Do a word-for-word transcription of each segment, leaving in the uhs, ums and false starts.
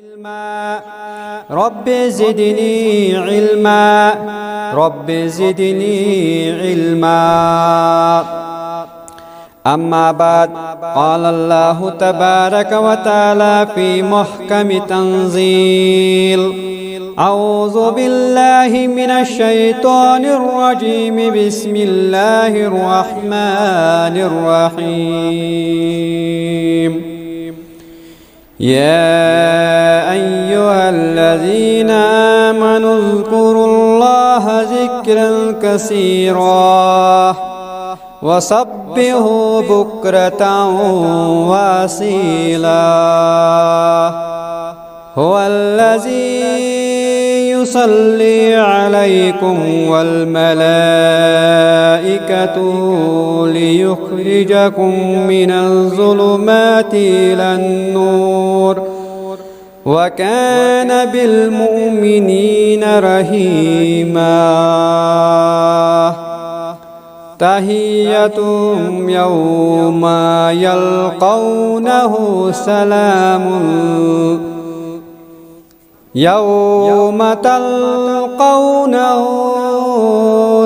علما، رب زدني علما، رب زدني علما. أما بعد، قال الله تبارك وتعالى في محكم تنزيل: أعوذ بالله من الشيطان الرجيم، بسم الله الرحمن الرحيم. يا أيها الذين آمنوا اذكروا الله ذكرا كثيرا وسبحوه بكرة وأصيلا. هو الذي يصلي عليكم والملائكة ليخرجكم من الظلمات إلى النور، وكان بالمؤمنين رحيما. تحيتهم يوم يلقونه سلام، يوم تلقونه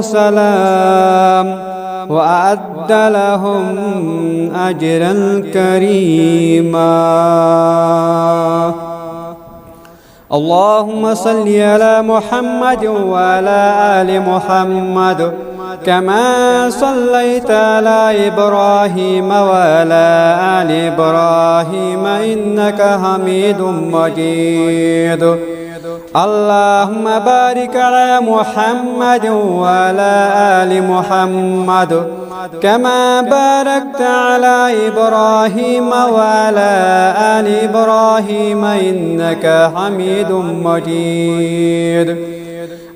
سلام، وأعد لهم أجرا كريما. اللهم صل على محمد وعلى آل محمد كما صليت على إبراهيم وعلى آل إبراهيم إنك حميد مجيد. اللهم بارك على محمد وعلى آل محمد كما باركت على إبراهيم وعلى آل إبراهيم إنك حميد مجيد.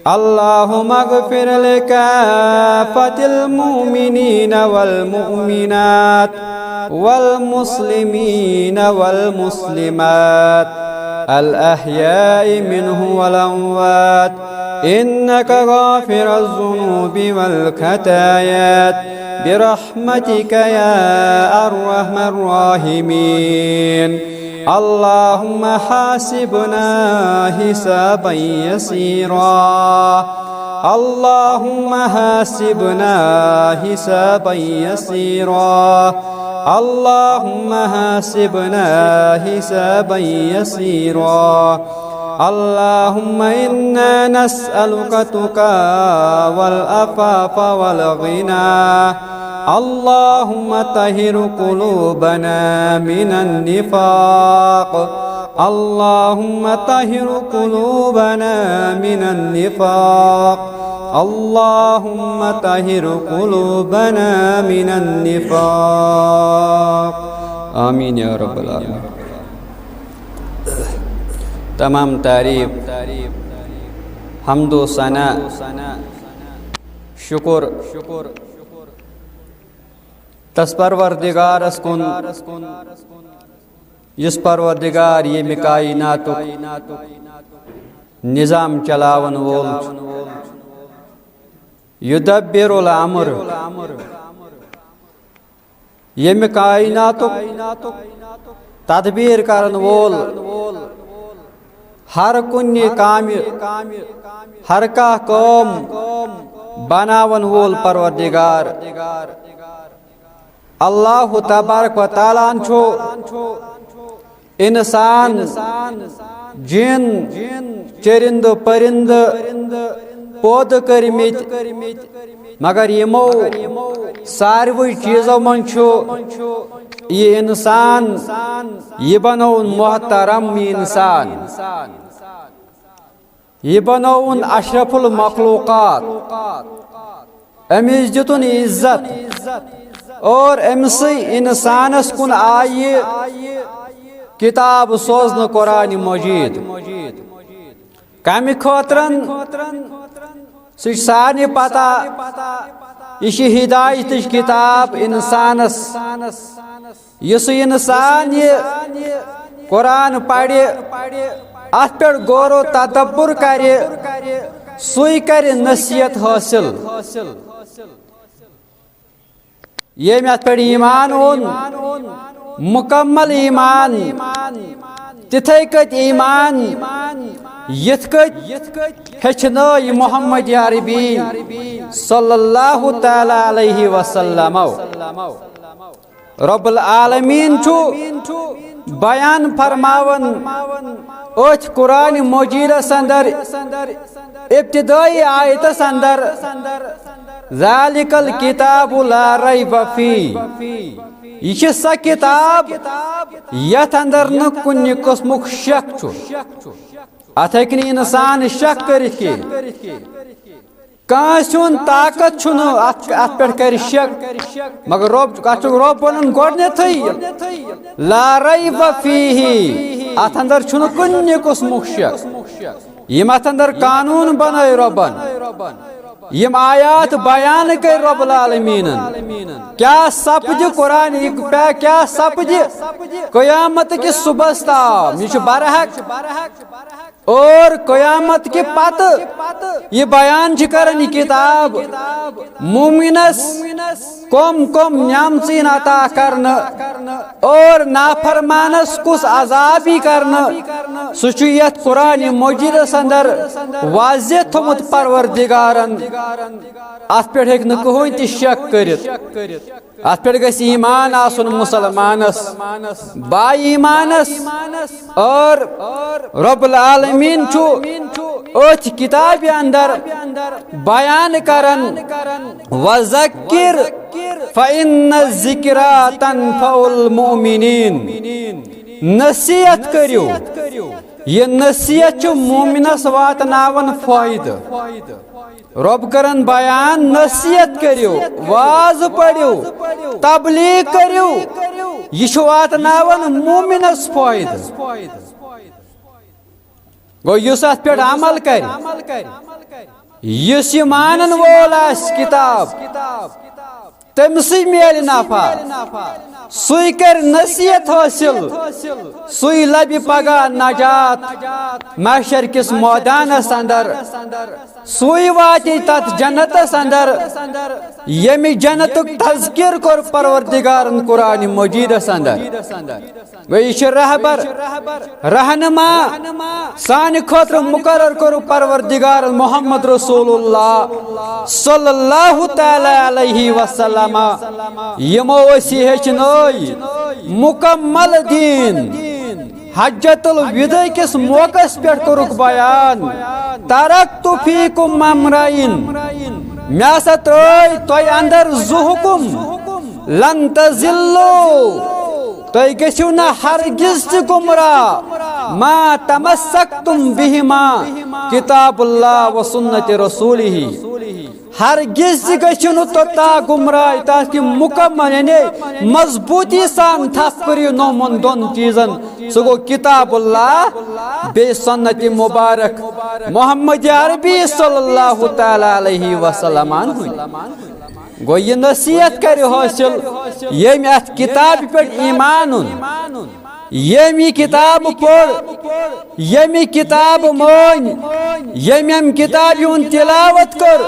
اللهم اغفر لكافة المؤمنين والمؤمنات والمسلمين والمسلمات الأحياء منهم والأموات إنك غافر الذنوب والخطايا برحمتك يا أرحم الراحمين. اللهم حاسبنا حسابا يسيرا. اللهم حاسبنا حسابا يسيرا. اللهم حاسبنا حسابا يسيرا. اللهم إنا نسألك التقى والعفاف والغنى. اللهم طهر قلوبنا من النفاق. اللهم طهر قلوبنا من النفاق. اللهم طهر قلوبنا من النفاق. آمين يا رب العالمين. تمام تعریف، حمد و ثنا، شکر تس پروردگارس کُن، یُس پروردگار ییٚمہِ کائناتُک نظام چلاون وول چھُ۔ یدبر الامر، ییٚمہِ کائناتُک تدبیر کرن وول، ہر کُنہِ کامہِ، ہر کانٛہہ کٲم بناون وول پروردگار۔ اللہ تبارک و تعالیٰ ہن چھُ انسان، جن، چرندٕ پرندٕ پٲدٕ کٔرمٕتۍ، مگر یِمو ساروٕے چیٖزو منٛز چھُ یہِ انسان، یہِ بنووُن محترم یہِ انسان۔ یہِ بنووُن اشرف المخلوقات۔ أمِس دیُتُن عزت اور أمۍ سٕے انسانس کُن آیہِ کتاب سوزنہٕ قرآن مجید۔ کمہِ خٲطرن؟ سُہ چھُ سارنٕے پتہ، یہِ چھِ ہدایتٕچ کتاب انسانس۔ یُس انسان یہِ قرآن پرِ، اتھ پٮ۪ٹھ غور و تدبر کرِ، سُے کرِ نصیحت حٲصِل۔ ییٚمۍ اتھ پٮ۪ٹھ ایمان اوٚن، مکمل ایمان، تِتھے کٔنۍ ایمان، یِتھ کٔنۍ ہیٚچھنٲے محمد عربی صلی اللہ تعالی علیہ وسلمو۔ رب العالمین چھُ بیان فرماوان أتھۍ قرآن مجیدس اندر، ابتدائی آیتس اندر، "ذالک الکتاب لا ریب فیہ"، یہِ چھِ سۄ کتاب یتھ اندر نہٕ کُنہِ قٕسمُک شک چھُ۔ اتھ ہیٚکہِ نہٕ انسان شک کٔرِتھ کینٛہہ۔ کٲنٛسہِ ہُنٛد طاقت چھُنہٕ اتھ، اتھ پٮ۪ٹھ کرِ شک، مگر رب، اتھ چھُ رب ونان گۄڈنیتھٕے، "لا ریب فیہ"، اتھ اندر چھُنہٕ کُنہِ قٕسمُک شک۔ یِم اتھ اندر قانون بنٲے ربن، یِم آیات بیان کٔرۍ رب العالمینن، کیٛاہ سپدِ قرآن، کیٛاہ سپدِ قیامت کِس صبحس تام، یہِ چھُ برحق۔ اور قیامت کہِ پتہٕ یہِ بیان چھِ کران یہِ کتاب، مومنس کم کم نعمژٕ یِن عطا کرنہٕ اور نافرمانس کُس عذاب یی کرنہٕ، سُہ چھُ یتھ قرآن مجیدس اندر واضح تھوٚمُت پروردگارن۔ اتھ پٮ۪ٹھ ہیٚکہِ نہٕ کٕہٕنۍ تہِ شک کٔرِتھ۔ اتھ پٮ۪ٹھ گژھِ ایمان آسُن مسلمانس، با ایمانس۔ اور رب العالمین چھُ أتھۍ کتابہِ اندر بیان کران، "وذکر فإن الذکری تنفع المؤمنین"، نصیحت کٔرِو، یہِ نصیحت چھُ مومنس واتناوان فٲیدٕ۔ رب کرن بیان، نصیحت کٔرِو، واز پٔرِو، تبلیغ کٔرِو، یہِ چھُ واتناوان مومنس فٲیدٕ۔ گوٚو، یُس اتھ پٮ۪ٹھ عمل کرِ، یُس یہِ مانن وول آسہِ کتاب، تٔمۍ سٕے میلہِ نفع، سُے کرِ نصیحت حٲصِل، سُے لبہِ پگاہ نجات محشر کِس مٲدانس اندر، سُے واتہِ تتھ جنتس اندر، ییٚمہِ جنتُک تذکر کوٚر پروردگارن قرآن مجیدس اندر۔ گوٚو، یہِ چھُ رہبر، رہنما، سانہِ خٲطرٕ مقرر کوٚر پروردگار محمد رسول اللہ صلی اللہ تعالی علیہ وسلم۔ یِمو أسۍ یہِ ہیٚچھنٲے مکمل دین۔ حجۃ الوداع کِس موقعس پٮ۪ٹھ کوٚرُکھ بیان، "ترکت فیکم امرین"، مےٚ ہسا ترٲے تۄہہِ اندر زٕ حکم، "لن تضلوا"، تُہۍ گٔژھِو نہٕ ہرگز تہِ گمراہ، "ما تمسکتم بہما"، کتاب اللہ و سنت رسولہ۔ ہرگز تہِ گٔژھِو نہٕ توٚتام گمراہ، تاکہِ مکمل، یعنی مضبوطی سان تھپھ کٔرِو نومن دۄن چیٖزن۔ سُہ گوٚو کتاب اللہ، بیٚیہِ سنت مبارک محمد عربی صلی اللہ تعالی علیہ وسلم ہُنٛد۔ گوٚو، یہِ نصیحت کرِ حٲصِل ییٚمۍ اتھ کتابہِ پٮ۪ٹھ ایمان اوٚن۔ ییٚمۍ یہِ کتاب پٔر، ییٚمۍ یہِ کتاب مٲنۍ، ییٚمۍ ییٚمۍ کتابہِ ہُنٛد تلاوت کٔر،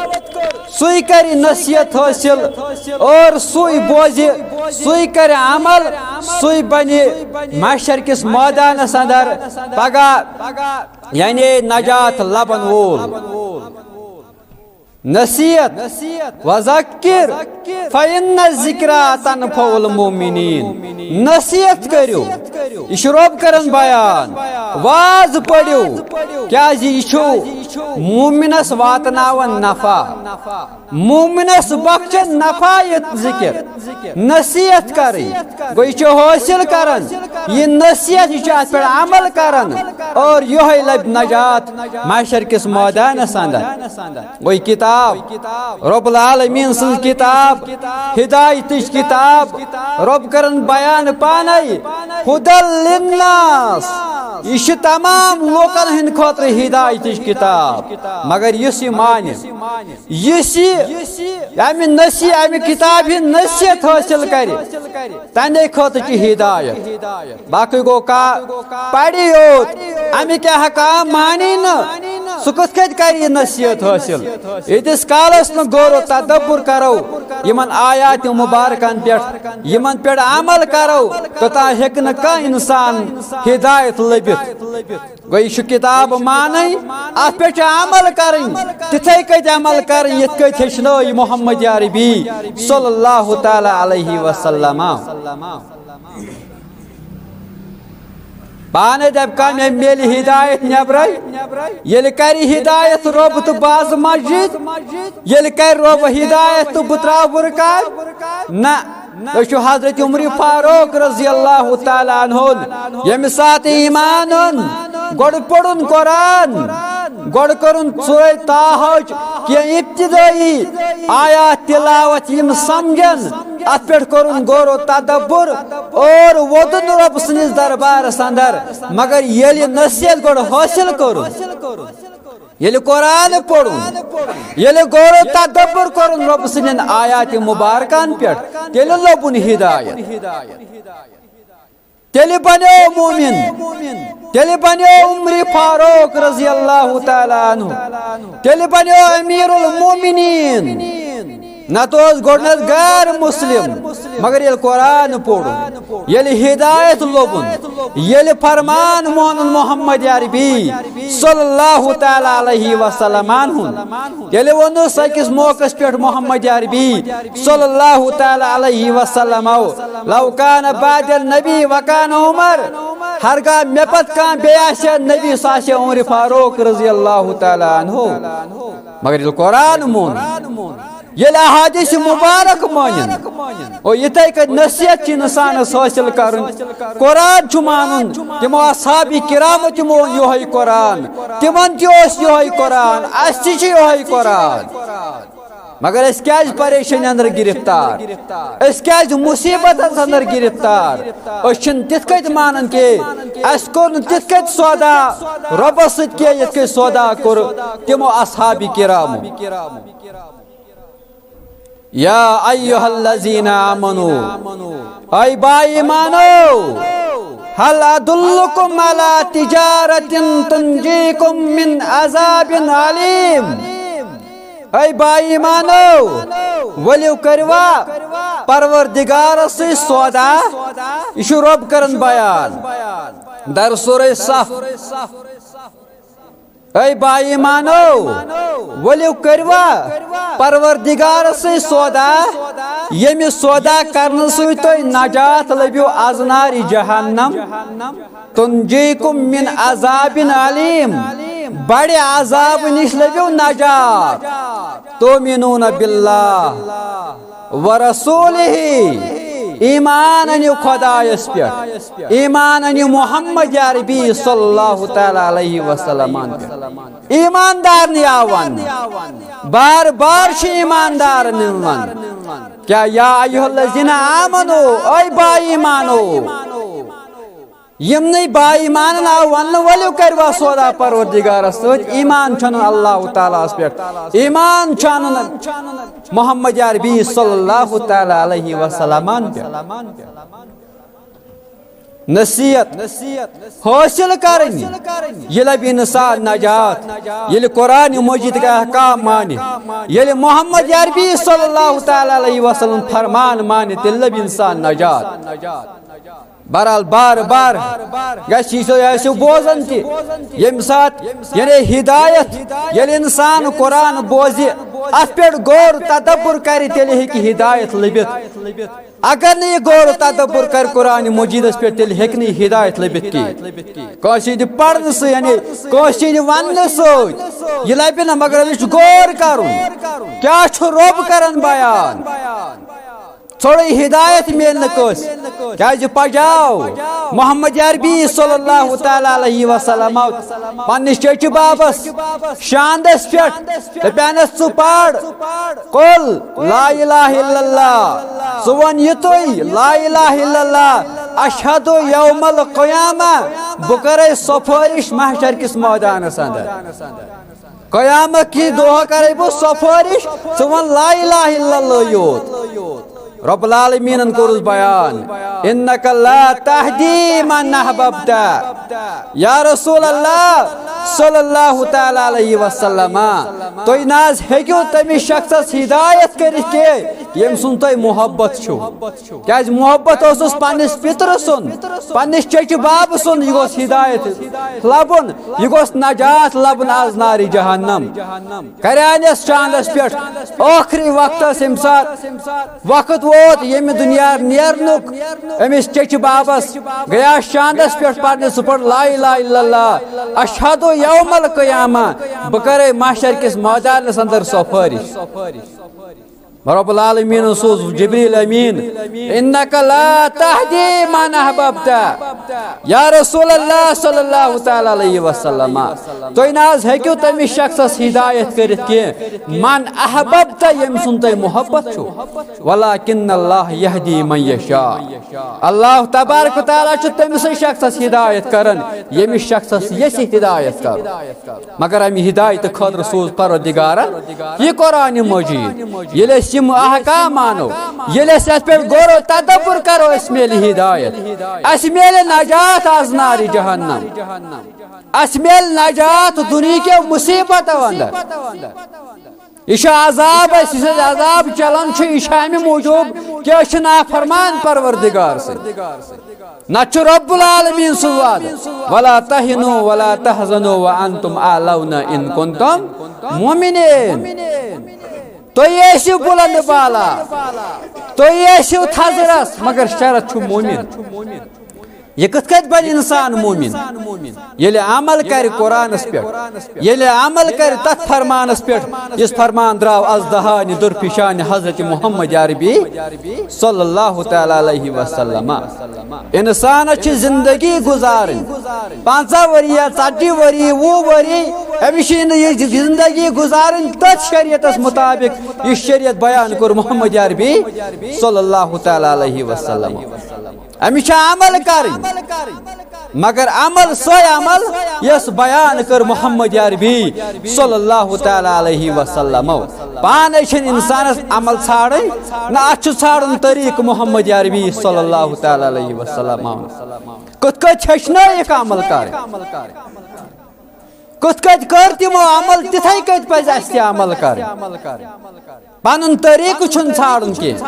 سُے کرِ نصیحت حٲصِل اور سُے بوزِ، سُے کرِ عمل، سُے بنہِ محشر کِس مٲدانس اندر پگاہ، یعنی نجات لبن وول۔ نصیحت، "وذکر فإن الذکری تنفع المؤمنین"، نصیحت کٔرِو، یہِ چھُ رب کران بیان، واز پٔرِو، کیازِ یہِ چھُ مومنس واتناوان نفع، مومنس بخشن نفع یہِ ذکر۔ نصیحت کرٕنۍ گوٚو، یہِ چھُ حٲصِل کران، یہِ نصیحت، یہِ چھُ اتھ پٮ۪ٹھ عمل کران اور یِہوٚے لبہِ نجات محشر کِس مٲدانس اندر۔ گوٚو، یہِ کتاب، رب العالمین سٕنٛز کتاب، ہدایتٕچ کتاب، رب کرن بیان پانے، ہدی للناس، یہِ چھِ تمام لوکن ہٕنٛدِ خٲطرٕ ہدایتٕچ کتاب۔ مگر یُس یہِ مانہِ، یُس یہِ امہِ نصیح-، امہِ کتابہِ ہٕنٛز نصیحت حٲصِل کرِ، تمے خٲطرٕ چھِ ہدایت۔ باقٕے گوٚو کا پرِ یوت، امہِ کیٛاہ ہٮ۪کان مانی نہٕ، سُہ کِتھ کٔنۍ کرِ یہِ نصیحت حٲصِل؟ ییٖتِس کالس نہٕ غور و تدبر کرو یِمن آیات مبارکن پٮ۪ٹھ، یِمن پٮ۪ٹھ عمل کرو، توٚتام ہیٚکہِ نہٕ کانٛہہ انسان ہدایت لٔبِتھ۔ گوٚو، یہِ چھُ کِتاب مانٕنۍ، اتھ پٮ۪ٹھ چھِ عمل کرٕنۍ، تِتھے کٔنۍ عمل کرٕنۍ، یِتھ کٔنۍ ہیٚچھنٲے محمد عربی صلی اللہ تعالیٰ علیہ وسلم۔ پانے دپ کم، أمۍ میلہِ ہدایت نیبرے۔ ییٚلہِ کرِ ہدایت رۄب تہٕ باز مسجد، ییٚلہِ کرِ رۄب ہدایت تہٕ بہٕ تراوٕ بُرکار؟ نہ، تُہۍ چھِو حضرت عمر فاروق رضی اللہ تعالیٰ عنہ، ییٚمہِ ساتہٕ ایمان اوٚن، گۄڈٕ پوٚرُن قرآن، گۄڈٕ کٔرٕن سورہ طٰہاہٕچ کینٛہہ ابتدٲیی آیات تلاوت، یِم سمجھن، اتھ پٮ۪ٹھ کٔرٕن غور و تدبر اور ووتُن رۄب سٕنٛدِس دربارس اندر۔ مگر ییٚلہِ نصیحت گۄڈٕ حٲصِل کٔرٕن، ییٚلہِ قرآن پوٚرُن، ییٚلہِ غور و تدبر کٔرٕن رۄب سٕنٛدٮ۪ن آیات مبارکن پٮ۪ٹھ، تیٚلہِ لوٚبُن ہدایت۔ تیٚلہِ بنیو مومن، تیٚلہِ بنیو عمر فاروق رضی اللہ تعالیٰ عنہ، تیٚلہِ بنیو امیر المومنین۔ نتہٕ اوس گۄڈٕنیتھ غیر مسلم، مگر ییٚلہِ قرآن پوٚرُن، ییٚلہِ ہدایت لوٚبُن، ییٚلہِ فرمان مونُن محمد عربی صلی اللہ تعالیٰ علیہ وسلم ہُنٛد، ییٚلہِ ووٚنُس أکِس موقعس پٮ۪ٹھ محمد عربی صلی اللہ تعالیٰ علیہ وسلم، لو کان بعد النبی وکان عمر، ہرگاہ مےٚ پتہٕ کانٛہہ بیٚیہِ آسہِ ہا نبی، سُہ آسہِ ہا عمر فاروق رضی اللہ تعالیٰ عنہ۔ مگر ییٚلہِ قرآن مون، ییٚلہِ احادیث مبارک مٲنِن، اور یِتھے کٔنۍ نصیحت چھِ انسانس حٲصِل کرٕنۍ، قرآن چھُ مانُن، تِمو اصحاب کرامو تہِ مون یِہوٚے قرآن، تِمن تہِ اوس یِہوٚے قرآن، اسہِ تہِ چھُ یِہوٚے قرآن۔ مگر أسۍ کیازِ پریشٲنی اندر گرفتار؟ أسۍ کیازِ مصیبتس اندر گرفتار؟ أسۍ چھِنہٕ تِتھ کٔنۍ مانان کینٛہہ، اسہِ کوٚر نہٕ تِتھ کٔنۍ سودا رۄبس سۭتۍ کینٛہہ، یِتھ کٔنۍ سودا کوٚر تِمو اصحاب کرامو۔ یا ایھا الذین آمنو، اے با ایمانو، هل ادلکم علی تجارة تنجیکم من عذاب علیم۔ اے با ایمانو، ؤلِو کٔرِوا پروردگارس سۭتۍ سودا؟ یہِ چھُ رۄب کران بیان۔ در سورہ صف۔ اے با ایمانو، ؤلِو کٔرِوا پروردگارس سۭتۍ سودا، ییٚمہِ سودا کرنہٕ سۭتۍ تُہۍ نجات لٔبِو از نارِ جہنم، تنجیکم من عذاب علیم، بڑِ عذاب نِش لٔبِو نجات۔ تؤمنون باللہ ورسولہ، ایمان أنِو خۄدایس پٮ۪ٹھ، ایمان أنِو محمد عربی صلی اللہ تعالیٰ علیہ وسلم پٮ۪ٹھ۔ ایماندارنٕے آو وننہٕ، بار بار چھُ ایماندارن یِوان وننہٕ۔ کیا یا ایھا الذین آمنو، اے با ایمانو، یِمنٕے با ایمانن آو وننہٕ، ؤلِو کٔرِوا سودا پروردگارس سۭتۍ، ایمان چھُ انُن اللہ تعالیٰ ہس پٮ۪ٹھ، ایمان چھُ انُن محمد عربی صلی اللہ تعالیٰ علیہ وسلمن پٮ۪ٹھ۔ نصیحت حٲصِل کرٕنۍ، ییٚلہِ لبہِ انسان نجات، ییٚلہِ قرآن مجید کا احکام مانہِ، ییٚلہِ محمد عربی صلی اللہ تعالیٰ علیہ وسلم فرمان مانہِ، تیٚلہِ لبہِ انسان نجات۔ بہرحال، بار بار گژھِ یہِ سُہ، یہِ آسِو بوزان تہِ، ییٚمہِ ساتہٕ یعنی ہدایت، ییٚلہِ انسان قرآن بوزِ، اتھ پٮ۪ٹھ غور تدبر کرِ، تیٚلہِ ہیٚکہِ ہدایت لٔبِتھ۔ اگر نہٕ یہِ غور و تدبر کرِ قرآن مجیدس پٮ۪ٹھ، تیٚلہِ ہیٚکہِ نہٕ یہِ ہدایت لٔبِتھ کینٛہہ۔ کٲنٛسہِ ہٕنٛدِ پرنہٕ سۭتۍ، یعنی کٲنٛسہِ ہٕنٛدِ وننہٕ سۭتۍ یہِ لبہِ نہٕ، مگر أمِس چھُ غور کرُن، کیٛاہ چھُ رۄب کران بیان۔ ژھوٚرٕے ہدایت میلہِ نہٕ کٲنٛسہِ، کیٛازِ پجاو محمد عربی صلی اللہ تعالیٰ علیہ وسلم آو پننِس چچہِ بابس شاندس پٮ۪ٹھ، دپیانس، ژٕ پر، قل لا الہ الا اللہ، ژٕ ون یِتُے لا الہ الا اللہ، اشہد یوم القیامہ، بہٕ کرے سفٲرِش محشر کِس مٲدانس اندر۔ قیامت کہِ دۄہ کرے بہٕ سفٲرِش، ژٕ وَن لا الہ الا اللہ یوت۔ رب العالمینن کوٚرُس بیان، انک لا تہدی من احببت۔ یا رسول اللہ، صلی اللہ تعالیٰ علیہ وسلم۔ تُہۍ نہ حظ ہیٚکِو تٔمِس شخصس ہدایت کٔرِتھ کینٛہہ، ییٚمہِ سُنٛد تۄہہِ محبت چھُو۔ کیٛازِ محبت اوسُس پننِس پِترٕ سُنٛد، پننِس چچہِ بابہٕ سُنٛد، یہِ گوٚژھ ہدایت لبُن، یہِ گوٚژھ نجات لبُن از نارِ جہنم۔ کریانس چاندس پٮ۪ٹھ ٲخری وقتس ییٚمہِ ساتہٕ وقت ووت ییٚمہِ دُنیا نیرنُک، أمِس چچہِ بابس گٔیاس چاندس پٮ۪ٹھ پرنہِ، سُہ پوٚر لا الہ الا اللہ، اشہد یوم القیامہ، بہٕ کرے محشر کِس مٲدانس اندر سفٲرِش۔ رب العالمین سوز جبریل امین، انک لا تہدی من احببت۔ یا رسول اللہ صلی اللہ تعالیٰ علیہ وسلم، تُہۍ نہ حظ ہیٚکِو تٔمِس شخصس ہدایت کٔرِتھ کینٛہہ، من احببت، ییٚمہِ سُنٛد تۄہہِ محبت چھُو، ولکن اللہ یہدی من یشاء۔ اللہ تبارک و تعالیٰ چھُ تٔمِسٕے شخصس ہدایت کران، ییٚمِس شخصس یژھِ ہدایت کرُن۔ مگر امہِ ہدایتہٕ خٲطرٕ سوز پروردگارن یہِ قرآن مجید۔ ییٚلہِ أسۍ یِم احکام مانو، ییٚلہِ أسۍ یتھ پٮ۪ٹھ غور و تدبر کرو، اسہِ میلہِ ہدایت، اسہِ میلہِ نجات از نارِ جہنم، اسہِ میلہِ نجات دُنیہکیو مصیبتو اندر۔ یہِ چھُ عذاب، اسہِ یُس اسہِ عذاب چلان چھُ، یہِ چھُ امہِ موٗجوٗب کہِ أسۍ چھِ نافرمان پروردگار سٕنٛدۍ۔ نتہٕ چھُ رب العالمین سُنٛد وعدٕ، ولا تہنوا ولا تحزنوا وانتم الاعلون ان کنتم مؤمنین۔ تُہۍ ٲسِو بلند بالا، تُہۍ ٲسِو تھزرس، مگر شرط چھُ مومن۔ یہِ کِتھ کٔنۍ بنہِ انسان مومن؟ ییٚلہِ عمل کرِ قرآنس پٮ۪ٹھ، ییٚلہِ عمل کرِ تتھ فرمانس پٮ۪ٹھ، یُس فرمان درٛاو از دہانہِ درپیشانہِ حضرت محمد عربی صلی اللہ تعالیٰ علیہ وسلم۔ انسانس چھِ زندگی گزارٕنۍ، پنژاہ ؤری یا ژتجی ؤری، وُہ ؤری، أمِس چھِ یہِ زندگی گزارٕنۍ تٔتھۍ شریعتس مطابق، یُس شریعت بیان کوٚر محمد عربی صلی اللہ تعالیٰ علیہ وسلم۔ أمِس چھِ عمل کرٕنۍ، مگر عمل سۄے عمل یۄس بیان کٔر محمد عربی صلی اللہ تعالیٰ علیہ وسلم۔ پانے چھِنہٕ انسانس عمل ژھانڈٕنۍ، نہ اتھ چھُ ژھانڈُن طریقہٕ محمد عربی صلی اللہ تعالیٰ علیہ وسلم۔ کِتھ کٔنۍ ہیٚچھنٲیِکھ عمل کرٕنۍ؟ کِتھ کٔنۍ کٔر تِمو عمل، تِتھے کٔنۍ پزِ اسہِ تہِ عمل کرٕنۍ۔ پنُن طریقہٕ چھُنہٕ ژھانڈُن کینٛہہ۔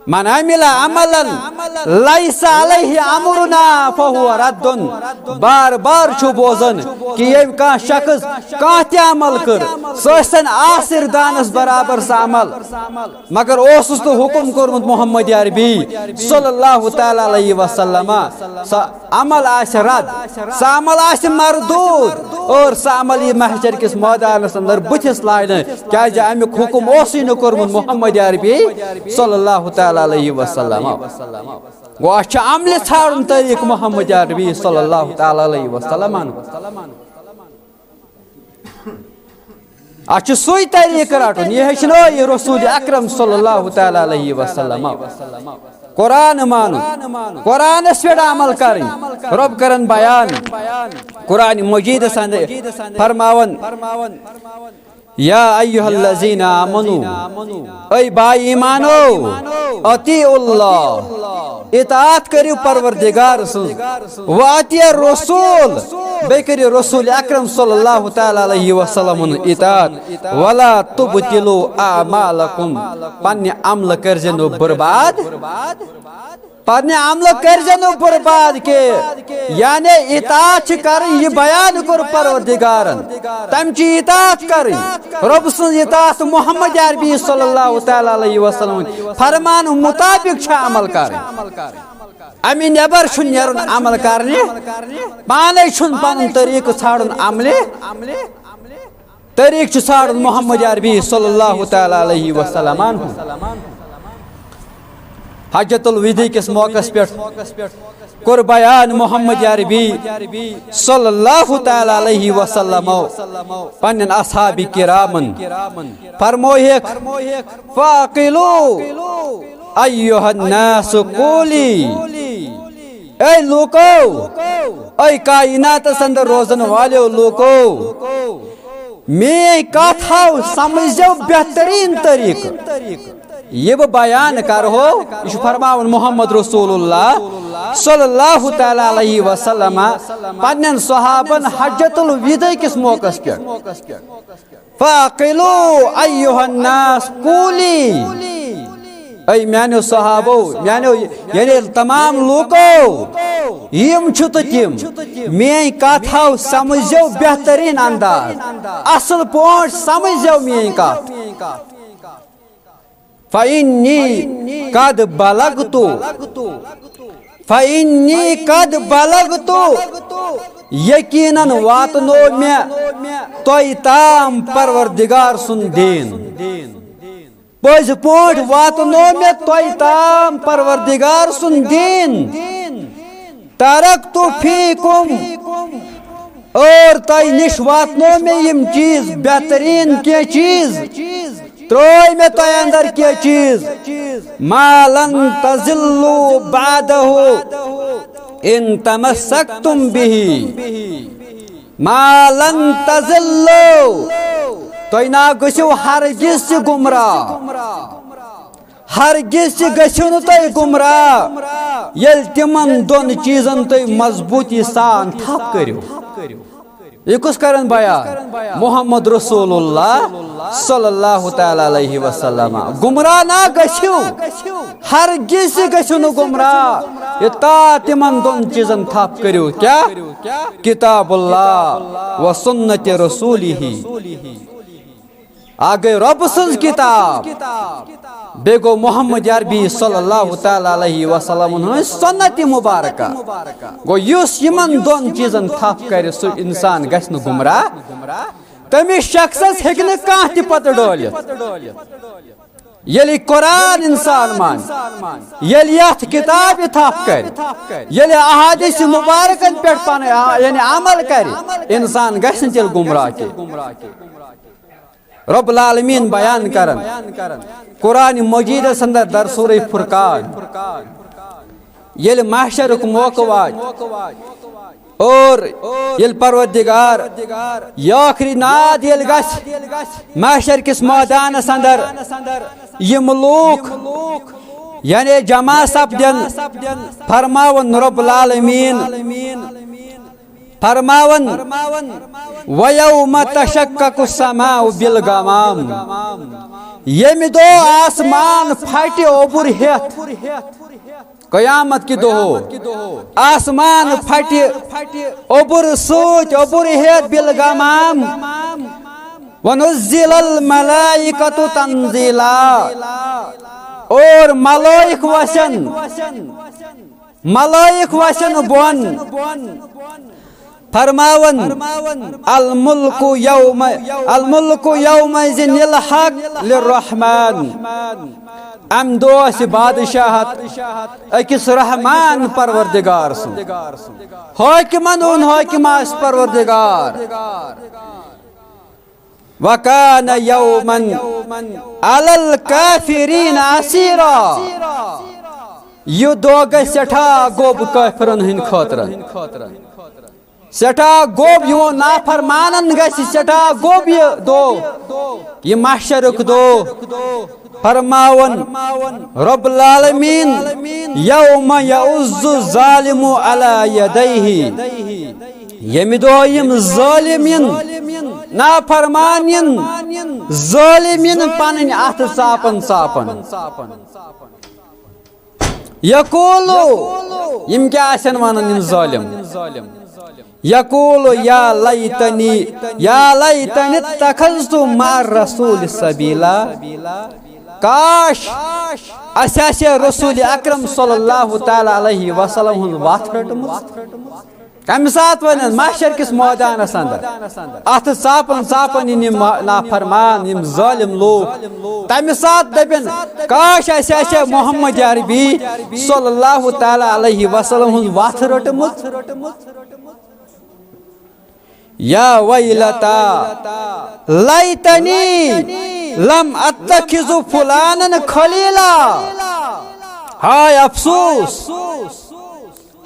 من عمل عملا لیس علیہ امرنا فہو رد۔ بار بار چھُ بوزان کہِ ییٚمۍ کانٛہہ شخص کانٛہہ تہِ عمل کٔر، سُہ ٲسۍتن آسِر دانس برابر سُہ عمل، مگر اوسُس نہٕ حُکُم کوٚرمُت محمد عربی صلی اللہ تعالیٰ علیہ وسلم۔ سُہ عمل آسہِ رد، سُہ عمل آسہِ مردود، اور سُہ عمل یی محشر کِس مٲدانس اندر بُتھِس لاینہٕ، کیازِ امیُک حُکُم اوسُے نہٕ کوٚرمُت محمد عربی صلی اللہ تعالیٰ علیہ وسلم۔ گوٚو، اَسہِ چھُ عملہِ ژھانڈُن طریقہٕ محمد عربی صلی اللہ تعالیٰ علیہ وسلم۔ اَسہِ چھُ سُے طریقہٕ رَٹُن، یہِ ہیٚچھنٲو یہِ رسول اکرم صلی اللہ تعالیٰ علیہ وسلم۔ قرآن مانُن، قرآنس پٮ۪ٹھ عمل کرٕنۍ۔ رب کرن بیان قرآن مجیدس اندر فرماون، یا ایھا الذین آمنو، اے با ایمانو، اطیعوا اللہ، اطاعت کٔرِو پروردگار سٕنٛز، و اطیعوا الرسول، بیٚیہِ کٔرِو رسول اکرم صلی اللہ تعالیٰ علیہ وسلمن اطاعت، ولا تبطلوا اعمالکم، پننہِ عملہٕ کٔرزِ نہٕ برباد۔ پننہِ عملہٕ کٔرزِ نہٕ برباد کینٛہہ۔ یعنی اطاعت چھِ کرٕنۍ، یہِ بیان کوٚر پروردگارن۔ تمہِ چہِ اطاعت کرٕنۍ، رۄب سٕنٛز اطاعت، محمد عربی صلی اللہ تعالیٰ علیہ وسلم فرمان مطابق چھِ عمل کرٕنۍ۔ امہِ نٮ۪بر چھُنہٕ نیرُن عمل کرنہِ، پانے چھُنہٕ پنُن طریقہٕ ژھانڈُن عملہِ۔ طریقہٕ چھُ ژھانڈُن محمد عربی صلی اللہ تعالیٰ علیہ وسلم عنہ۔ حجۃ الوداع کِس موقعس پٮ۪ٹھ کوٚر بیان محمد عربی صلی اللہ تعالیٰ علیہ وسلم پننٮ۪ن اصحاب کرامن، فرمویکھ، فاعقلوا ایھا الناس قولی، اے لوکو، اے کائناتس اندر روزن والیو لوکو، میٲنۍ کتھ ہاو سمجھزیو بہترین طریقہٕ۔ یہِ بہٕ بیان کرہو، یہِ چھُ فرماوان محمد رسول اللہ صلی اللہ تعالیٰ علیہ وسلم پننٮ۪ن صحابن حجۃ الوداع کِس موقعس پٮ۪ٹھ۔ فاعقلوا ایھا الناس قولی، اے میانیو صحابو، میانیو، یعنی تمام لوٗکو، یِم چھِو تُہۍ تِم، میٲنۍ کتھ ہاو سمجھزیو بہترین انداز، اصل پٲٹھۍ سمجھزیو میٲنۍ کتھ۔ فإنی قد بلغت، فإنی قد بلغت، یقیناً واتنو مےٚ تۄہہِ تام پروردگار سُنٛد دیٖن۔ پٔزۍ پٲٹھۍ واتنو مےٚ تۄہہِ تام پروردگار سُنٛد دیٖن۔ ترکت فیکم، اور تۄہہِ نِش واتنو مےٚ یِم چیٖز، بہتریٖن کینٛہہ چیٖز۔ ترٛٲے مےٚ تۄہہِ اندر کینٛہہ چیٖز۔ ما لن تضلوا بعدہ ان تمسکتم بہ۔ ما لن تضلوا، تُہۍ نا گٔژھِو ہرگز تہِ گمراہ۔ ہرگز تہِ گٔژھِو نہٕ تُہۍ گمراہ، ییٚلہِ تِمن دۄن چیٖزن تُہۍ مضبوٗطی سان تھپھ کٔرِو۔ یہِ کُس کرن بیان؟ محمد رسول اللہ صلی اللہ تعالیٰ علیہ وسلم۔ گمراہ نا گٔژھِو، ہرگز تہِ گٔژھِو نہٕ گمراہ، یوٚتام تِمن دۄن چیٖزن تھپھ کٔرِو۔ کیٛاہ؟ کتاب اللہ و سنت رسولہ۔ اکھ گٔے رۄب سٕنٛز کتاب، بیٚیہِ گوٚو محمد عربی صلی اللہ تعالیٰ علیہ وسلم ہٕنٛز سنت مبارکہ۔ گوٚو یُس یِمن دۄن چیٖزن تھپھ کرِ، سُہ انسان گژھِ نہٕ گمراہ۔ تٔمِس شخصس ہیٚکہِ نہٕ کانٛہہ تہِ پتہٕ ڈٲلِتھ۔ ییٚلہِ قرآن انسان مانہِ، ییٚلہِ یتھ کتابہِ تھپھ کرِ، ییٚلہِ احادیث مبارکن پٮ۪ٹھ پنٕنۍ آ-، یعنی عمل کرِ، انسان گژھِ نہٕ تیٚلہِ گمراہ کینٛہہ۔ رب العالمین بیان کرن قرآن مجیدس اندر در سورہ فرقان، ییٚلہِ محشرُک موقعہٕ واتہِ اور ییٚلہِ پروردگار یہِ ٲخری ناد ییٚلہِ گژھِ محشر کِس مٲدانس اندر، یِم لوٗکھ یعنی جمع سپدن، فرماون رب العالمین، فرماون، وَيَوْمَ تَشَقَّقُ السَّمَاءُ بِالْغَمَامِ، ییٚمہِ دۄہ آسمان پھٹہِ اوٚبُر ہٮ۪تھ۔ قیامت کہِ دۄہ آسمان پھٹہِ اوٚبُر سۭتۍ، اوٚبُر ہٮ۪تھ، بالغمام۔ وَنُزِّلَ الْمَلَائِكَةُ تَنزِيلًا، اور ملائک وسن، ملائک وسن بۄن۔ فرماون، الملک یوم، الملک یومئذ الحق للرحمن۔ امہِ دۄہ آسہِ بادشاہت أکِس رحمان پروردگار سُنٛد۔ حٲکمن ہُنٛد حٲکم آسہِ پروردگار۔ وکان یوما علی الکافرین عسیرا۔ یہِ دۄہ گژھِ سٮ۪ٹھاہ گوٚب کٲفرن ہٕنٛدِ خٲطرٕ۔ سٮ۪ٹھاہ گوٚب، یِمو نافرمانن گژھِ سٮ۪ٹھاہ گوٚب یہِ دۄہ، یہِ محشرُک دۄہ۔ فرماوُن رب العالمین، یوم یعض الظالم علی یدیہ، ییٚمہِ دۄہ یِم ظٲلم یِن، نافرمان یِن، ظٲلم یِن پنٕنۍ اَتھٕ ژاپن ژاپن۔ یقول، یِم کیٛاہ آسن ونان یِم ظٲلم؟ یقول یا لیتنی، یا لیتنی اتخذت مع الرسول سبیلا۔ کاش اسہِ آسہِ ہے رسول اکرم صلی اللہ تعالیٰ علیہ وسلم ہُنٛد وتھ رٔٹمٕژ۔ تمہِ ساتہٕ ونن محشر کِس مٲدانس اندر، اتھٕ ژاپن ژاپن یِن یِم ما-، نافرمان، یِم ظٲلم لوٗکھ۔ تمہِ ساتہٕ دپن، کاش اسہِ آسہِ ہے محمد عربی صلی اللہ تعالیٰ علیہ وسلم ہُنٛد وتھ رٔٹمٕژ۔ یا ویلتا لیتنی لم اتخذ فلانا خلیلا۔ ہائے افسوس،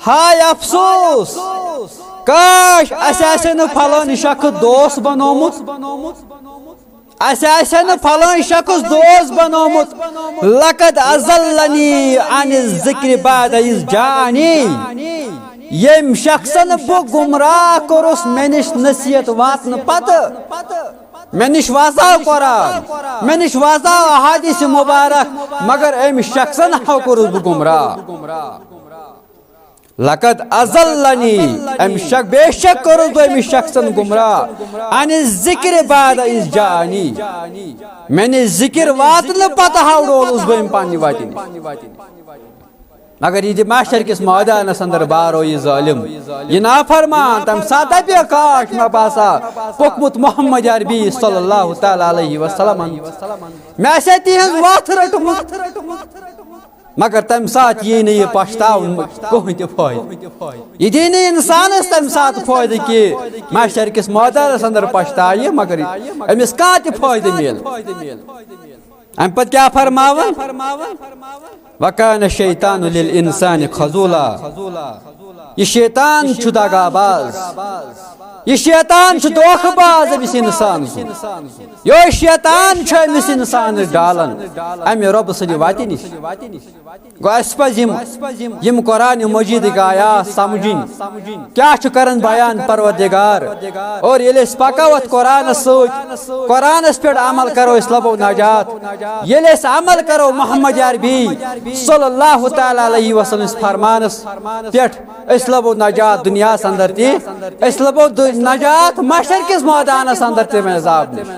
ہائے افسوس، کاش اسہِ آسہِ ہے نہٕ فلٲنۍ شخص دوست بنومُت۔ اسہِ آسہِ نہٕ فلٲنۍ شخص دوست بنومُت، لقد اضلنی عن الذکر بعد اذ جاءنی۔ ییٚمۍ شخصن بہٕ گمراہ کوٚرُس مےٚ نِش نصیحت واتنہٕ پتہٕ، مےٚ نِش واتناو قرآن، مےٚ نِش واتناو احادیث مبارک، مگر أمۍ شخصن ہا کوٚرُس بہٕ گمراہ۔ لقد اضلنی، أمۍ شخ بے شک کوٚرُس بہٕ أمِس شخصن گمراہ، عن الذکر بعد اذ جاءنی، مےٚ نِش ذکر واتنہٕ پتہٕ ہاوڈولُس بہٕ أمۍ پننہِ وتہِ نِش۔ مگر یہِ دِ محشر کِس مٲدانس اندر بارو یہِ ظٲلم، یہِ نافرمان، تمہِ ساتہٕ دپہِ کاش مےٚ باسا پوٚکمُت محمد عربی صلی اللہ تعالیٰ علیہ وسلمن، مےٚ آسہِ ہا تِہنٛز وتھ رٔٹمٕژ۔ مگر تمہِ ساتہٕ یی نہٕ یہِ پشتاوُن کٕہٕنۍ تہِ فٲیدٕ۔ یہِ دی نہٕ انسانس تمہِ ساتہٕ فٲیدٕ کہِ محشر کِس مٲدانس اندر پشتاوِ، مگر أمِس کانٛہہ تہِ فٲیدٕ میلہِ۔ امہِ پتہٕ کیٛاہ فرماوان؟ وَكَانَ الشَّيْطَانُ لِلْإِنسَانِ خَذُولًا۔ یہِ شیطان چھُ دغا باز، یہِ شیطان چھُ دھوکہٕ باز أمِس انسان سُنٛد۔ یہوے شیطان چھُ أمِس انسانس ڈالان امہِ رۄبہٕ سٕنٛدِ وتہِ نِش۔ گوٚو اسہِ پزِ یِم، یِم قرآن مجیدٕکۍ آیات سمجھِنۍ۔ کیٛاہ چھُ کران بیان پروردگار؟ اور ییٚلہِ أسۍ پکو اتھ قرآنس سۭتۍ، قرآنس پٮ۪ٹھ عمل کرو، أسۍ لبو نجات۔ ییٚلہِ أسۍ عمل کرو محمد عربی صلی اللہ تعالیٰ علیہ وسلم سٕنٛدِس فرمانس پٮ۪ٹھ، أسۍ لبو نجات دنیاہس اندر تہِ، أسۍ لبو دُ-، نجات محشر کِس مٲدانس اندر تہِ عذاب نِش۔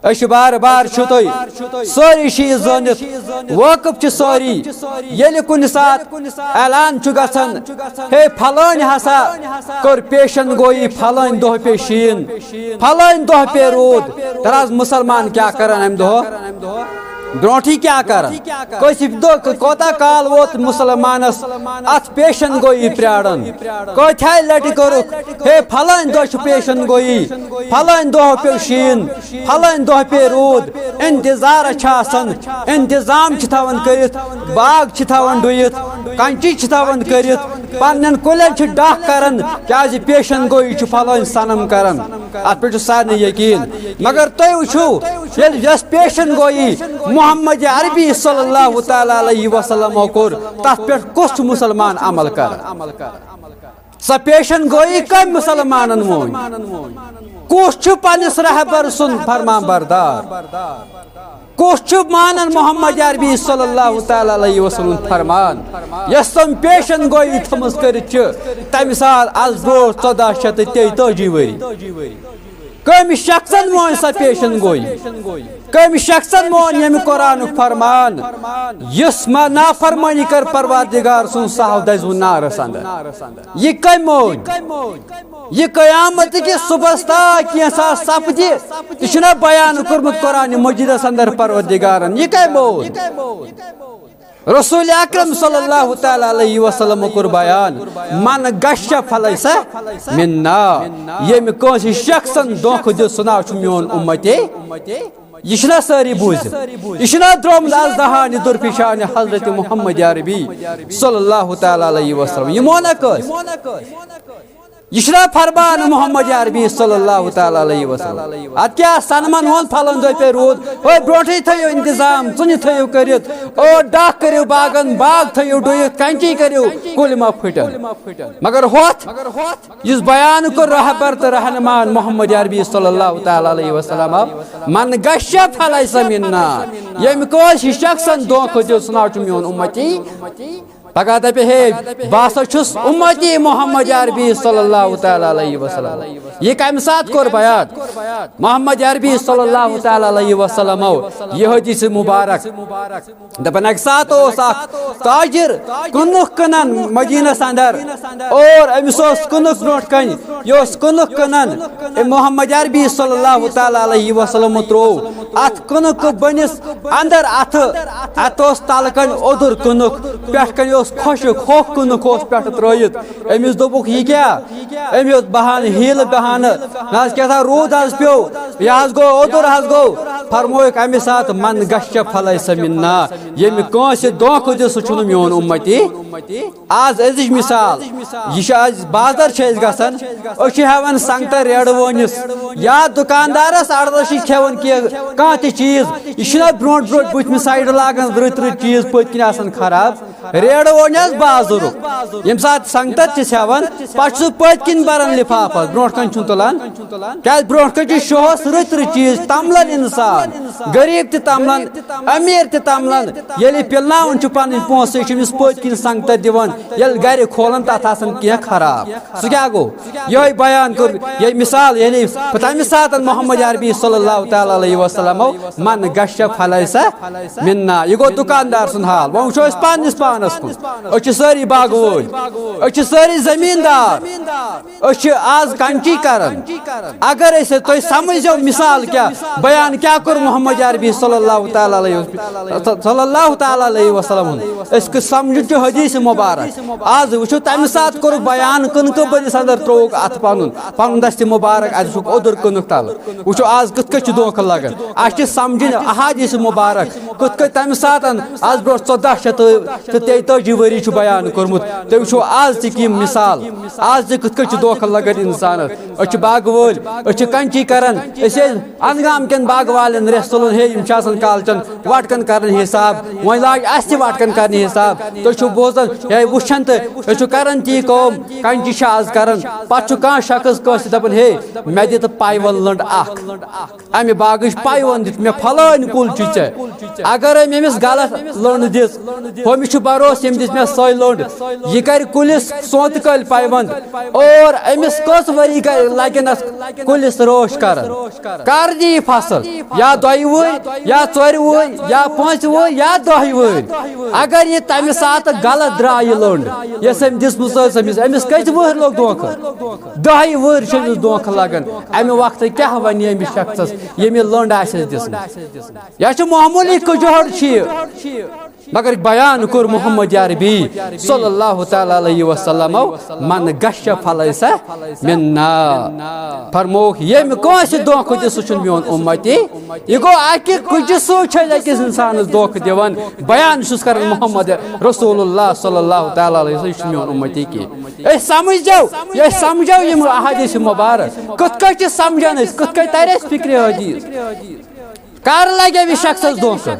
أسۍ چھِ بار بار چھُو تُہۍ سٲری چھِ یہِ زٲنِتھ، وٲقف چھِ سٲری، ییٚلہِ کُنہِ ساتہٕ اعلان چھُ گژھان، ہے پھلٲنۍ ہسا کٔر پیشن گویی، پھلٲنۍ دۄہ پے شیٖن، پھلٲنۍ دۄہ پے روٗد، ترٛاو حظ مُسلمان کیٛاہ کران امہِ دۄہ؟ برونٹھٕے کیٛاہ کران؟ کٲنٛسہِ دۄہ کوتاہ کال ووت مُسلمانس اتھ پیشن گویی پراران؟ کٲتہے لٹہِ کوٚرُکھ، ہے پھلٲنۍ دۄہ چھُ پیشن گویی، پھلٲنۍ دۄہ پیوٚو شیٖن، پھلٲنۍ دۄہ پیٚیہِ روٗد، انتظار چھُ آسان، انتظام چھِ تھاوان کٔرِتھ، باغ چھِ تھاوان ڈُیِتھ، کنچی چھِ تھاوان کٔرِتھ، پننٮ۪ن کُلٮ۪ن چھِ ڈکھ کران، کیازِ پیشن گویی چھُ پھلٲنۍ صنم کران۔ اتھ پٮ۪ٹھ چھُ سارنٕے یقین۔ مگر تُہۍ وٕچھِو، ییٚلہِ یۄس پیشن گویی محمد عربی صلی اللہ تعالیٰ علیہ وسلمو کوٚر، تتھ پٮ۪ٹھ کُس چھُ مُسلمان عمل کران؟ سۄ پیشن گویی کٔمۍ مُسلمانن مٲنۍ؟ کُس چھُ پننِس رہبر سُنٛد فرمان بردار؟ کُس چھُ مانان محمد عربی صلی اللہ تعالیٰ علیہ وسلم فرمان؟ یۄس تٔمۍ پیشن گویی تھٲومٕژ کٔرِتھ چھِ، تمہِ ساتہٕ از برونٛٹھ ژۄداہ شیٚتھ تہٕ تیٚتٲجی ؤری۔ کٔمۍ شخصن مٲنۍ سۄ پیشن گویی؟ کٔمۍ شخصن مون ییٚمہِ قرآنُک فرمان، یُس ما نافرمٲنی کٔر پروردگار سُنٛد، سُہ ہاو دزوُن نارس اندر؟ یہِ کٔمۍ مون؟ یہِ قیامت کِس صبحس تا کینٛژھا سپدِ، یہِ چھُنہ بیان کوٚرمُت قرآن مجیدس اندر پروردگارن؟ یہِ کٔمۍ مون؟ رسول اکرم صلی اللہ تعالیٰ علیہ وسلم کوٚر بیان، من غش فلیس منا، ییٚمہِ کٲنٛسہِ شخصن دھوکہٕ دیُت، سُہ نہ چھُ میون اُمتی۔ یہِ چھُنہ سٲری بوٗزِتھ، یہِ چھُنہ درٛامُت از دہانہِ درپیشانہِ حضرت محمد عربی صلی اللہ تعالیٰ علیہ وسلم۔ یہِ مونہ کٲنٛسہِ؟ یہِ چھُنہ فرمان محمد عربی صلی اللہ تعالیٰ علیہ وسلم؟ اتھ کیٛاہ صنمن ہُنٛد پھلن دۄہ پے روٗد؟ ہے برونٛٹھٕے تھٲیِو انتظام، ژُنہِ تھٲیِو کٔرِتھ، او ڈکھ کٔرِو باغن، باغ تھٲیِو ڈُیِتھ، کنچی کٔرِو کُلۍ ما پھٕٹن۔ مگر ہۄتھ یُس بیان کوٚر رہبر تہٕ رہنمان محمد عربی صلی اللہ تعالیٰ علیہ وسلم، من غش فلیس منا، ییٚمہِ کٲنٛسہِ شخصن دھوکہٕ دیُت، سُہ نہ چھُ میون اُمتی۔ پگاہ دپہِ، ہے، بہٕ ہسا چھُس اُمتی محمد عربی صلی اللہ تعالیٰ علیہ وسلم۔ یہِ کمہِ ساتہٕ کوٚر بیان؟ محمد عربی صلی اللہ تعالیٰ علیہ وسلمو یہِ حدیث مبارک۔ دپان اکہِ ساتہٕ اوس اکھ تاجر کٕنُک کٕنان مدینس اندر، اور أمِس اوس کٕنُک برونٛٹھ کنہِ، یہِ اوس کٕنُک کٕنان۔ أمۍ محمد عربی صلی اللہ تعالیٰ علیہ وسلم تروو اتھ کٕنُک بٔنِس اندر اتھٕ۔ اتھ اوس تلہٕ کنہِ اوٚدُر کٕنُک، پٮ۪ٹھٕ کنہِ اوس خۄشک، ہوٚکھ کٕنُک اوس پٮ۪ٹھٕ ترٲیِتھ۔ أمِس دوٚپُکھ، یہِ کیٛاہ؟ أمۍ ہیوٚت بہانہٕ، حیٖلہٕ بہانہٕ، نہ حظ کیٛاہ تھا روٗد حظ پیوٚو، یہِ حظ گوٚو اوٚدُر حظ گوٚو۔ فرمووُکھ اَمہِ ساتہٕ، "من غش فلیس منا"، ییٚمہِ کٲنٛسہِ دھوکہٕ دیُت، سُہ چھُنہٕ میون اُمتی۔ آز أزِچ مثال، یہِ چھِ آز بازر چھِ أسۍ گژھان، أسۍ چھِ ہٮ۪وان سنگتر ریڈٕ وٲنِس یا دُکاندارس اَڑدَس چھِ کھٮ۪وان کینٛہہ، کانٛہہ تہِ چیٖز، یہِ چھُنہ برونٛٹھ برونٛٹھ بٕتھمہِ سایڈٕ لاگان رٕتۍ رٕتۍ چیٖز، پٔتۍ کِنۍ آسان خراب۔ ریڈٕ وٲنۍ حظ بازرُک، ییٚمہِ ساتہٕ سنگتر چھِس ہٮ۪وان، پتہٕ چھُ سُہ پٔتۍ کِنۍ بران لفافس، برونٛٹھ کنہِ چھُنہٕ تُلان۔ کیازِ برونٛٹھ کنہِ چھِ شوہس رٕتۍ رٕتۍ چیٖز، تملن انسان، غریب تہِ تملن، امیر تہِ تملن۔ ییٚلہِ پِلناوان چھُ پنٕنۍ پونٛسہٕ، یہِ چھِ أمِس پٔتۍ کِنۍ سنگتر دِوان، ییٚلہِ گرِ کھولان، تتھ آسان کینٛہہ خراب۔ سُہ کیٛاہ گوٚو؟ یِہوٚے بیان کوٚر، یہِ مثال، یعنی تَمہِ ساتہٕ محمد عربی صلی اللہ تعالیٰ علیہ وسلمو، "من غش فلیس منا"، یہِ گوٚو دُکاندار سُنٛد حال۔ وۄنۍ وٕچھو أسۍ پننِس پانس کُن۔ أسۍ چھِ سٲری باغہٕ وٲلۍ، أسۍ چھِ سٲری زٔمیٖندار، أسۍ چھِ آز کنچی کران۔ اگر أسۍ تُہۍ سمجھو مثال کیٛاہ، بیان کیٛاہ کوٚر محمد عربی صلی اللہ تعالیٰ علیہ وسلم، صلی اللہ تعالیٰ علیہ وسلم ہُنٛد، أسۍ کِتھ سمجھُن چھُ حدیث مبارک۔ آز وٕچھو، تَمہِ ساتہٕ کوٚرُکھ بیان، کٕنکہٕ بٔرِس اندر ترٛووُکھ اَتھٕ پنُن، پنُن دستِ مبارک، اَتہِ وٕچھُکھ اوٚدُر کٕنُک تَلہٕ۔ وٕچھو، آز کِتھ کٔنۍ چھُ دھوکہٕ لگان۔ اَسہِ چھِ سمجھِنۍ احادیث مبارک، کِتھ کٔنۍ تَمہِ ساتہٕ، آز برونٛٹھ ژۄداہ شیٚتھ تہٕ، تہٕ تیٚتٲجی ؤری چھُ بیان کوٚرمُت۔ تُہۍ وٕچھو، آز تہِ کِم مثال، آز تہِ کِتھ کٔنۍ چھُ دھوکہٕ لگان انسانس۔ أسۍ چھِ باغہٕ وٲلۍ، أسۍ چھِ کنچی کران، أسۍ ٲسۍ انگام کٮ۪ن باغہٕ والٮ۪ن رٮ۪س تُلان، ہے، یِم چھِ آسان کالچن وٹکن کران حساب، وۄنۍ لاج اَسہِ تہِ وٹکن کرنہِ حساب۔ تُہۍ چھِو بوزان، ہے، وٕچھان تہٕ أسۍ چھِ کران تی کٲم، کنچی چھِ آز کران، پتہٕ چھُ کانٛہہ شخص کٲنٛسہِ دپان، ہے، مےٚ دِ تہٕ پایونٛد لٔنٛڈ اکھ، امہِ باغٕچ پایونٛد دِ، مےٚ پھلٲنۍ کُل چھُے ژےٚ۔ اگر أمۍ أمِس غلط لٔنٛڈ دِژ، ہُمِس چھُ بروسہٕ، ییٚمۍ دِژ مےٚ سۄے لٔنٛڈ، یہِ کرِ کُلِس سونٛتہٕ کٲلۍ پایونٛد، اور أمِس کٔژ ؤری گژھِ، لگن اتھ کُلِس رٲچھ کران؟ کر دی فصل، یا دۄیہِ وُہٕرۍ، یا ژورِ وُہٕرۍ، یا پانٛژِ وُہٕرۍ، یا دَہہِ وُہٕرۍ۔ اگر یہِ تمہِ ساتہٕ غلط درٛاو یہِ لٔنٛڈ، یۄس أمۍ دِژمٕژ ٲس أمِس، أمِس کٔژِ وُہٕرۍ لوٚگ دھوکہٕ؟ دَہہِ وُہٕرۍ چھِ أمِس دھوکہٕ لگان۔ امہِ وقتہٕ کیٛاہ ونہِ أمِس شخصس، ییٚمۍ یہِ لٔنٛڈ آسٮ۪س دِژمٕژ؟ یا چھُ معموٗلی کُجہر چھُ یہِ۔ مگر بیان کوٚر محمد عربی صلی اللہ تعالیٰ علیہ وسلمو، "من غش فلیس منا"۔ فرمووُکھ، ییٚمہِ کٲنٛسہِ دھوکہٕ دیُت، سُہ چھُنہٕ میون اُمتی۔ یہِ گوٚو، اکہِ کُجہِ سۭتۍ چھِ أسۍ أکِس انسانس دھوکہٕ دِوان۔ بیان چھُس کران محمد رسول اللہ صلی اللہ تعالیٰ علیہ وسلم، یہِ چھُنہٕ میون اُمتی کینٛہہ۔ أسۍ سمجھو، یہِ أسۍ سمجھو یِم احادیث مبارک، کِتھ کٔنۍ چھِ سمجھان أسۍ، کِتھ کٔنۍ ترِ اَسہِ فکرِ حدیث؟ کر لگہِ أمِس شخصس دھوکہٕ؟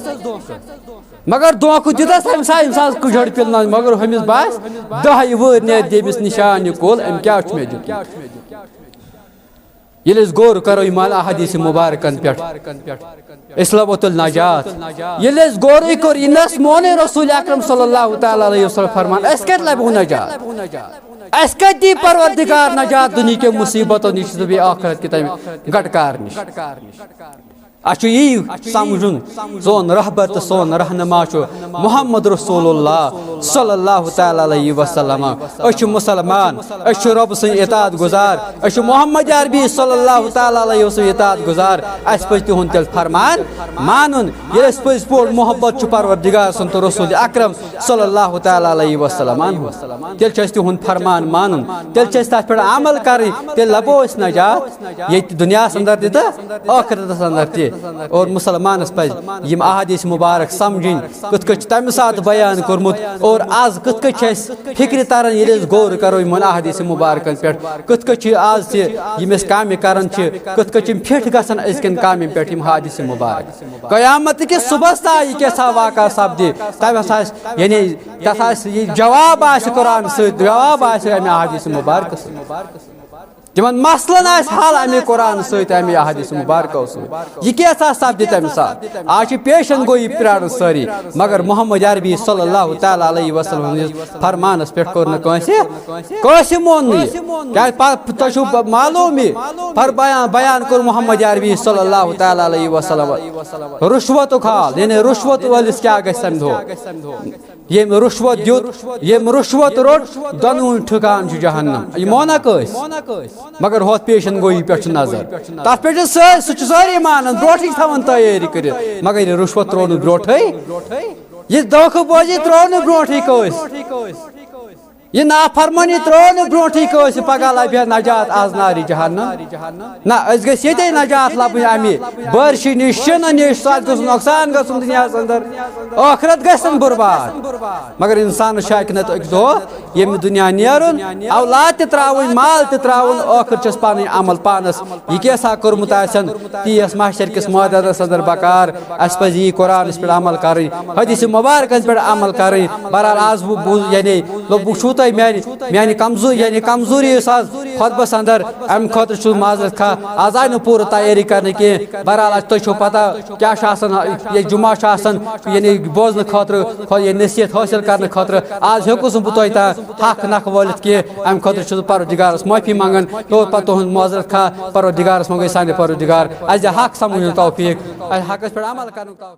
مگر دھوکہٕ دیُتس أمۍ سا، أمۍ سا کُجہر پِلناو، مگر ہُمِس باسہِ، دَہہِ وُہٕرۍ نیرِ دٔمِس نِشان یہِ کُل، أمۍ کیٛاہ چھُ مےٚ دیُتمُت؟ ییٚلہِ أسۍ غور کرو یِمن احادیث مبارکن پٮ۪ٹھ، أسۍ لبو تیٚلہِ نجات۔ ییٚلہِ أسۍ غورٕے کوٚر، یہِ نس مونُے رسول اکرم صلی اللہ تعالیٰ علیہ وسلم فرمان، أسۍ کتہِ لبو نجات؟ اَسہِ کَتہِ دی پروردگار نجات دُنیہِکٮ۪و مُصیبتو نِش تہٕ بیٚیہِ آخرت کہِ تَمہِ گٹکار نِش؟ اَسہِ چھُ یی سمجھُن، سون رہبر تہٕ سون رہنما چھُ محمد رسول اللہ صلی اللہ تعالیٰ علیہ وسلم۔ أسۍ چھِ مُسلمان، أسۍ چھِ رۄب سٕنٛدۍ اطاعت گُزار، أسۍ چھِ محمد عربی صلی اللہ تعالیٰ علیہ وسلم اطاعت گُزار۔ اَسہِ پَزِ تِہُنٛد تیٚلہِ فرمان مانُن۔ ییٚلہِ اَسہِ پٔزۍ پٲٹھۍ محبت چھُ پروردگار سُنٛد تہٕ رسول اکرم صلی اللہ تعالیٰ علیہ وسلم عنہ، تیٚلہِ چھُ اَسہِ تِہُنٛد فرمان مانُن، تیٚلہِ چھِ اَسہِ تَتھ پٮ۪ٹھ عمل کَرٕنۍ، تیٚلہِ لَبو أسۍ نجات ییٚتہِ دُنیاہَس اندر تہِ تہٕ ٲخرتَس اندر تہِ۔ اور مُسلمانَس پَزِ یِم احادیث مبارک سمجھٕنۍ، کِتھ کٔنۍ چھُ تَمہِ ساتہٕ بیان کوٚرمُت اور آز کِتھ کٔنۍ چھِ اَسہِ فکرِ تران، ییٚلہِ أسۍ غور کَرو یِمَن احادیث مبارکَن پٮ۪ٹھ، کِتھ کٔنۍ چھِ آز تہِ یِم أسۍ کامہِ کَران چھِ، کِتھ کٔنۍ چھِ یِم فِٹ گژھان أزکٮ۪ن کامٮ۪ن پٮ۪ٹھ یِم حادث مبارک۔ قیامت کِس صبحس تام یہِ کیٛاہ سا واقعہ سپدِ، تَمہِ ہسا آسہِ، یعنی تَتھ آسہِ یہِ جواب آسہِ قرآن سۭتۍ، جواب آسہِ اَمہِ حادث مبارکہٕ سۭتۍ۔ تِمن مسلن آسہِ حل اَمہِ قرآن سۭتۍ، اَمہِ حادث مبارکو سۭتۍ۔ یہِ کیٛاہ سا سپدِ تَمہِ ساتہٕ؟ آز چھِ پیشن گویی پرٛاران سٲری، مگر محمد عربی صلی اللہ تعالیٰ علیہ وسلم ہٕنٛدِس فرمانس پٮ۪ٹھ کوٚر نہٕ کٲنٛسہِ، کٲنٛسہِ مون نہٕ یہِ۔ کیٛازِ پا-، تۄہہِ چھُو ب-، معلوم یہِ، پر بیان، بیان کوٚر محمد عربی صلی اللہ تعالیٰ علیہ وسلم۔ رُشوتُک حال، یعنی رُشوت وٲلِس کیٛاہ گژھِ تَمہِ دۄہ؟ ییٚمۍ رُشوت دیُت، ییٚمۍ رُشوت روٚٹ، دۄنوٕنی ٹھِکان چھُ جہنم۔ یہِ مونکھ أسۍ؟ مگر ہۄتھ پیشن گویی پٮ۪ٹھ چھُ نظر۔ تَتھ پٮ۪ٹھ چھِ سٲ-، سُہ چھُ سٲری مانان، برونٛٹھٕے چھِ تھاوان تیٲری کٔرِتھ۔ مگر یہِ رُشوت ترٛوو نہٕ برونٛٹھٕے، یہِ دھوکہٕ بٲزی ترٛوو نہٕ برونٛٹھٕے کٲنٛسہِ۔ یہِ نافرمٲنی ترٛٲو نہٕ برونٛٹھٕے کٲنٛسہِ، پگاہ لبہِ ہا نجات از نارِ جہنم۔ نہ، أسۍ گٔژھۍ ییٚتے نجات لبٕنۍ امہِ بٲرشہِ نِش، شِنہٕ نِش، سُہ اَتھ گوٚژھ نۄقصان گژھُن دُنیاہس اندر، ٲخرت گژھِ نہٕ برباد۔ مگر انسانس چھُ اکہِ نتہٕ اکہِ دۄہ ییٚمہِ دُنیا نیرُن، اولاد تہِ ترٛاوٕنۍ، مال تہِ ترٛاوُن، ٲخر چھُس پنٕنۍ عمل پانس۔ یہِ کیٛاہ سا کوٚرمُت آسن، تی یَس محشر کِس مٲدانَس اندر بکار۔ اَسہِ پَزِ یی قرآنَس پٮ۪ٹھ عمل کَرٕنۍ، حدیث مبارکَن پٮ۪ٹھ عمل کَرٕنۍ۔ بہرحال، آز بہٕ بوٗز، یعنی، لوٚگ، بہٕ چھُو تۄہہِ میٛانہِ، میٛانہِ کمزوٗری، یعنی کمزوٗری یُس آز خطبَس اندر، اَمہِ خٲطرٕ چھُس معذرت خواہ۔ آز آیہِ نہٕ پوٗرٕ تیٲری کرنہٕ کینٛہہ۔ بہرحال، اَسہِ، تۄہہِ چھو پَتہ کیٛاہ چھُ آسان، ییٚلہِ جمعہ چھُ آسان، یعنی بوزنہٕ خٲطرٕ، خۄ-، یعنی نصیحت حٲصِل کرنہٕ خٲطرٕ۔ آز ہیوٚکُس نہٕ بہٕ تۄہہِ تام حق نکھٕ وٲلِتھ کینٛہہ، اَمہِ خٲطرٕ چھُس بہٕ پروردگارَس معٲفی منٛگان۔ توتہِ پَتہٕ تُہُنٛد معذرت خواہ، پروردگارَس منٛگے سانہِ پروردگار اَسہِ دِ حق سمجھنُک توفیق، اَسہِ حقَس پٮ۪ٹھ عمل کرنُک توفیق۔